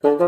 Gato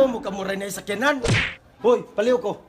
mo kamuray na sakyanan. Hoy, paliw ko.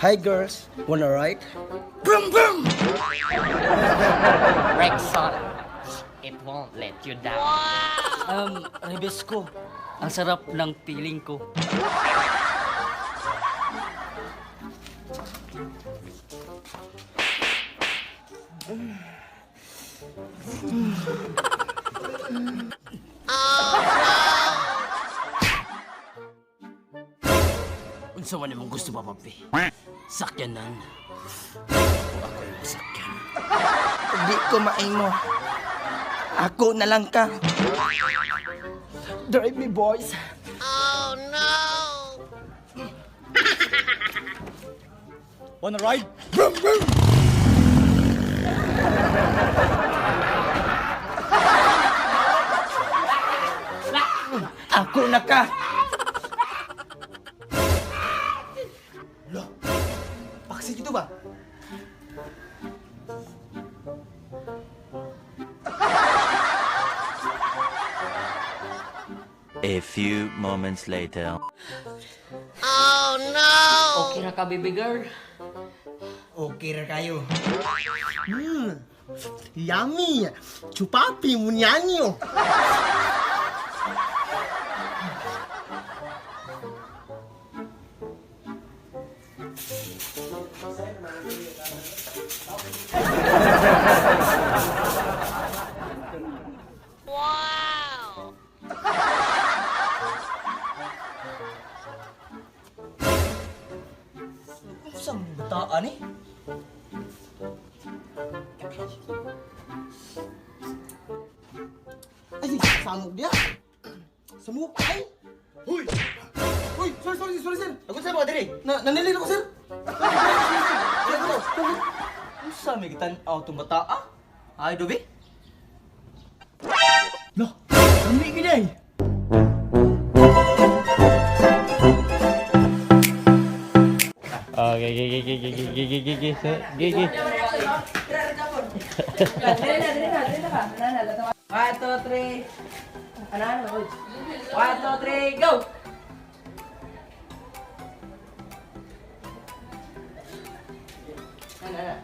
Hi girls, wanna ride? Boom boom! Rexona. It won't let you down. Rebesco, ang sarap ng feeling ko. Unsa man imong gusto ba, papi? Sakyanan. O ako yung sakyan. Di ko maimo. Ako na lang ka. Drive me, boys. Oh no! Wanna ride? Boom boom! Ako na ka. Paksi dito ba? A few moments later. Okay ra ka, baby girl. Okay ra kayo. Yummy! Chupapi munyanyo! Unsa man bataan eh? Ay, samok dia. Samok ay. Huy! Huy! Sorry, sorry, sorry, sir. Ako sa mga diri. Na nanilin ako, sir. Unsa may gitan-aw tong bata ah? Ay, dobi. Lah, lami gid ay. Okay, okay, okay, okay, okay, okay, okay, okay, okay. One, two, three. Ano, ano, uy. One, two, three, go! Ano, ano?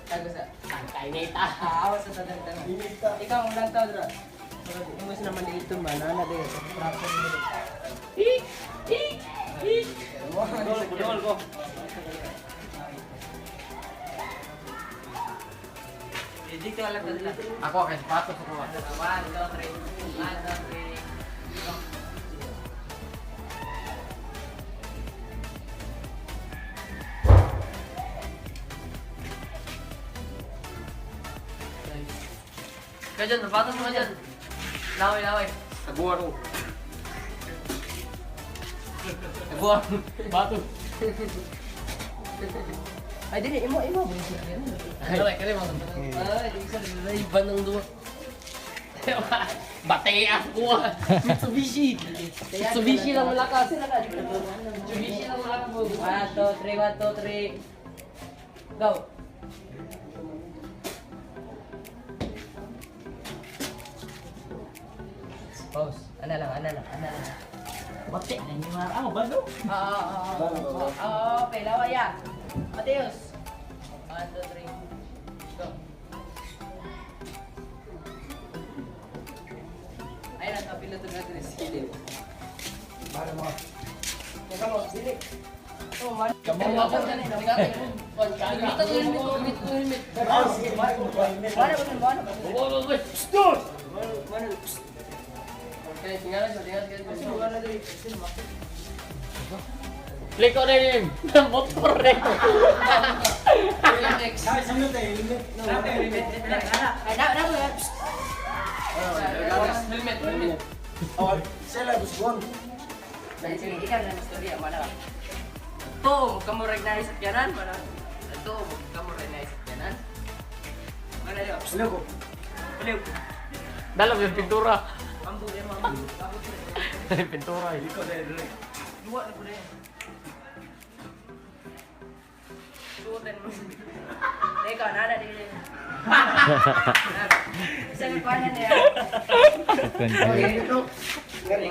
Tago sa... Tangkay nita. Ah, awas sa tagal tagal. Ikaw ang ulang tao, dra. Yung mas naman dito man, ano din. Gol, gol, Dito alam ka nila. Ako kay sapatos ako. One, two, three. One, two, three. Go. Ka dyan, sapatos mo ka dyan. Laway, laway. Taguan ko. Taguan. Bato. Ay, dili, imo, imo. Ay, kare mo. Ay, isa iba ng duwa. Batea ko ah. Mitsubishi. Mitsubishi lang malakas. Mitsubishi lang malakas. 1, 2, 3, 1, 2, 3. Go. Pause. Ana lang, ana lang, ana lang. Bate na ni Mar. Ah, balo. Oo, oo, oo. Oo, okay, lawa ya. Mateus. 1, 2, 3. Go. Ayun ang kapiloto natin sa silip. Para mo. Teka mo, dili. Oh, man. Gamitan ko helmet, gamitan ko helmet. Ah, sige, Marco. Wala ba nun, wala ba nun? Whoa, whoa, whoa. Wala. Okay, tingnan siya, tingnan siya. Wala dili. Sino mo? Play ko na yun. Motor rin. X. Ay, sunod tayo, helmet. No, Ay, na, na, na. Helmet, helmet. Oh, sila gusto. Dahil sige, ikaw na ang istorya, wala ka. Ito, magkamurag na isang yanan, wala. Ito, magkamurag na isang yanan. Wala yun. Sila ko. Baliw. Dalam yung pintura. Ambo, yan mo, ambo. Ambo, Pintura eh. Ikaw dahil rin. Duwa na po na yan. Suotan mo. Teka, nana din yun. Isa na pa na niya. Ito. Ngari.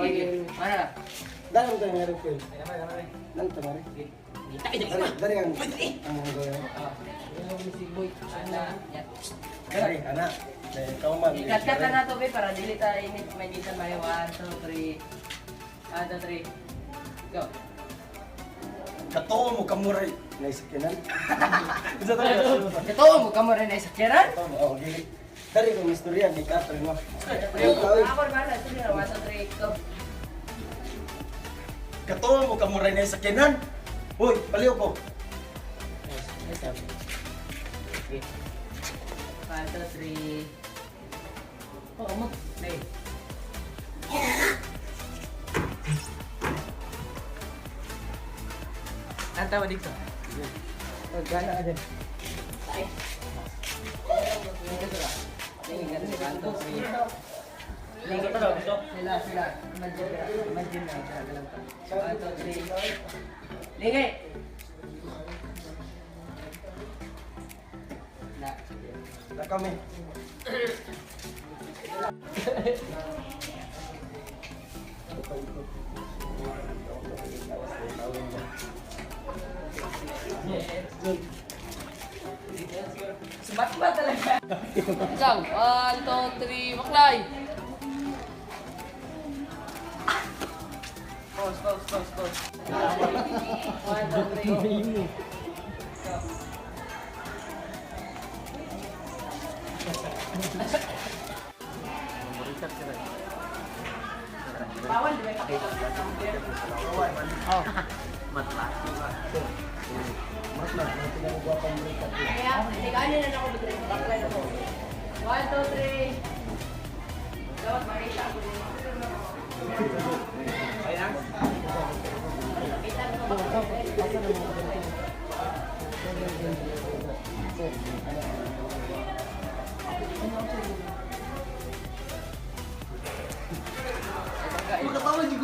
Mana? Dalam tayo ngari ko. Dalam tayo ngari. Dari ang ang gawin. Ana. Yan. Dari anak. Dari kau man. Ikat-kat na nato, be, para dili ta init may gitan may 1, 2, 3. 1, 2, 3. Go. Katuo mo kamuray. Naisip Isa tayo. Ito, mukha mo rin ay sakyanan. Oh, gili. Dari kong istorya ni Catherine mo. Ako rin ba na? Sige na, 1, 2, 3, go. Katuo mo kamuray na sakinan. Hoy, baliw ko. Okay. 1, 2, 3. Oh, umot. Play. Ang tawa dito. Oh, gana ka dyan. Dito sila. Tingin ka sa 1, 2, 3. Sila, sila. Imagine na. Imagine na. 1, 2, 3. Lingay! Na. Na kami. Sumatma talaga. Isang, 1, 2, 3, maklay! Pause, pause, pause, pause. 1, 2, 3. Go. Bawal, di ba? Ipakita ko sa Kaya, teka, ano na ako, backline ako. 1, 2, 3. Dapat makita ako din. Makita ko.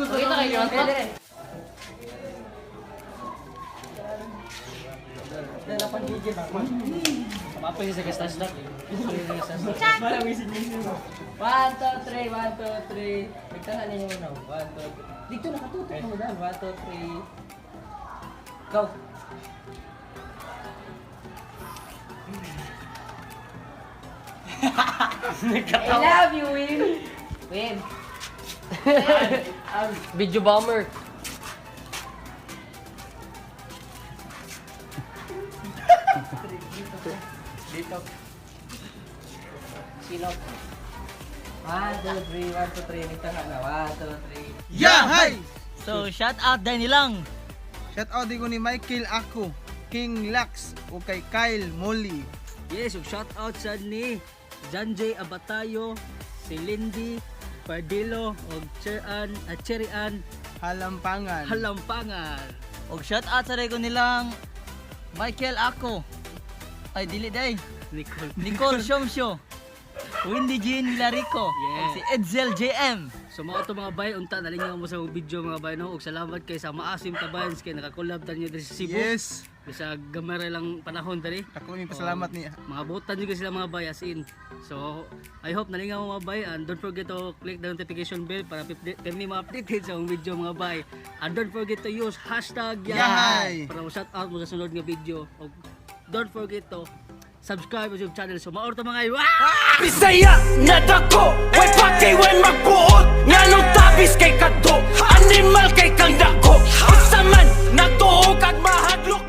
Pakita kayo, Dere, dere. Mapoy sa gastas lang. One, two, three, one, two, three. Nagtanan ninyo muna. One, two, three. Dito nakatutok mo na. One, two, three. Go. I love you, Wim. Wim. Video bomber. Sino? One, two, three, one, two, three. Nagtanga na. One, two, three. Yeah, hi. So shout out dahil nilang. Shout out din ko ni Michael Ako, King Lux o kay Kyle Molly. Yes, ug shout out sa ni Janjay Abatayo, si Lindy Pardillo ug Cheran at Cherian Halampangan. Halampangan. Ug shout out sa ko nilang Michael Ako. Ay, dili day. Nicole. Nicole Shomsho. Wendy Jean Vilarico. Yeah. Ug si Edsel JM. So mao to, mga bay, unta nalingaw mo sa akong video, mga bay, no. Ug salamat kay sa Maasim Kabayans kay nakakolab ta niyo diri sa Cebu. Yes. Bisag gamay ra lang panahon diri. Ako ni pasalamat ni Mga butan jud sila, mga bay, as in. So I hope nalingaw mo, mga bay, and don't forget to click the notification bell para pirmi ma-updated sa akong video, mga bay. And don't forget to use #Yahay Yahay! para mo shout out mo sa sunod nga video. Ug don't forget to subscribe sa YouTube channel. So mao to, mga bay. Bisaya na dako, way pati way magbuot. Nganong tabis kay kadto, animal kay kang dako. Unsa man nagtuo kag mahadlok.